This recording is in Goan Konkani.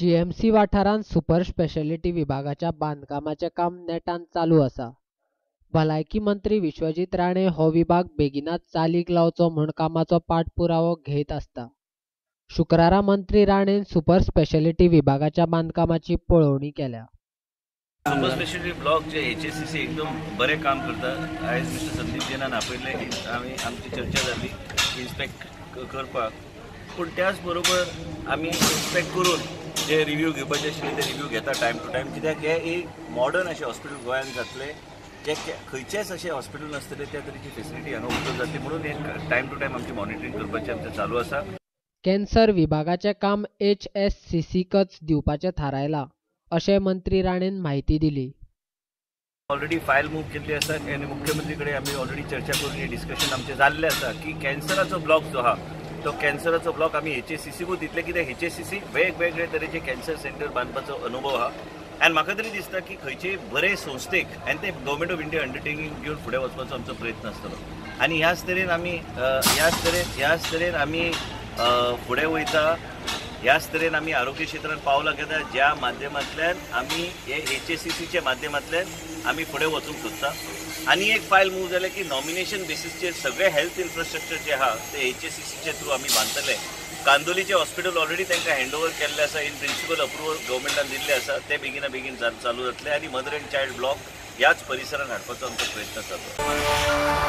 जीएमसी वाठारांत सुपर स्पेशालिटी विभागाच्या बांदकामाचें काम नेटान चालू आसा. भलायकी मंत्री विश्वजीत राणे हो विभाग बेगिनात चालीक लावचो म्हूण कामाचो पाठपुरावो घेयत आसता. शुक्रारा मंत्री राणेन सुपर स्पेशालिटी विभागाच्या बांदकामाची पळोवणी केल्या. सुपर स्पेशालिटी ब्लॉक जे HSCC एकदम बरें काम करता. आयज मिस्टर संदीप जैनान आपयल्ले, आमी आमची चर्चा जाली इन्स्पेक्ट करपाक, पूण त्याच बरोबर आमी इन्स्पेक्ट करून जे रिव्यू घेवपाचे आशिल्ले ते रिव्यू घेता टायम टू टायम, कित्याक हे एक मॉडर्न अशें हॉस्पिटल गोंयांत जातलें, जे खंयचेच अशें हॉस्पिटल नासतलें त्या तरेची फेसिलिटी हांगा उपलब्ध जातली, म्हणून हे टायम टू टायम आमची मॉनिटरींग करपाचें आमचें चालू आसा. कॅन्सर विभागाचें काम HSCCकच दिवपाचें थारायलां अशें मंत्री राणेन म्हायती दिली. ऑलरेडी फायल मूव केल्ली आसा आनी मुख्यमंत्री कडेन आमी ऑलरेडी चर्चा करून हे डिस्कशन आमचें जाल्लें आसा की कॅन्सराचो ब्लॉक जो आहा तो कॅन्सराचो ब्लॉक आमी HSCCकूच दितले, कित्याक HSCC वेगवेगळे तरेचे कॅन्सर सेंटर बांदपाचो अनुभव आहा आनी म्हाका तरी दिसता की खंयचेय बरे संस्थेक आनी ते गव्हर्मेंट ऑफ इंडिया अंडरटेकींग घेवन फुडें वचपाचो आमचो प्रयत्न आसतलो. आनी ह्याच तरेन आमी ह्याच तरेन आमी फुडें वयता, ह्याच तरेन आमी आरोग्य क्षेत्रांत पावलां घेता, ज्या माध्यमांतल्यान आमी हे HSCCच्या माध्यमांतल्यान आमी फुडें वचूंक सोदता. आनी एक फायल मूव जालें की नॉमिनेशन बेसीसचेर सगळे हेल्थ इन्फ्रास्ट्रक्चर जे आहा ते HSCCचे थ्रू आमी बांदतले. कांदोलीचें हॉस्पिटल ऑलरेडी तांकां हँड ओवर केल्लें आसा, इन प्रिंसिपल अप्रुवल गव्हर्मेंटान दिल्लें आसा, ते बेगिना बेगीन चालू जातलें आनी मदर अँड चायल्ड ब्लॉक ह्याच परिसरान हाडपाचो आमचो प्रयत्न जातलो.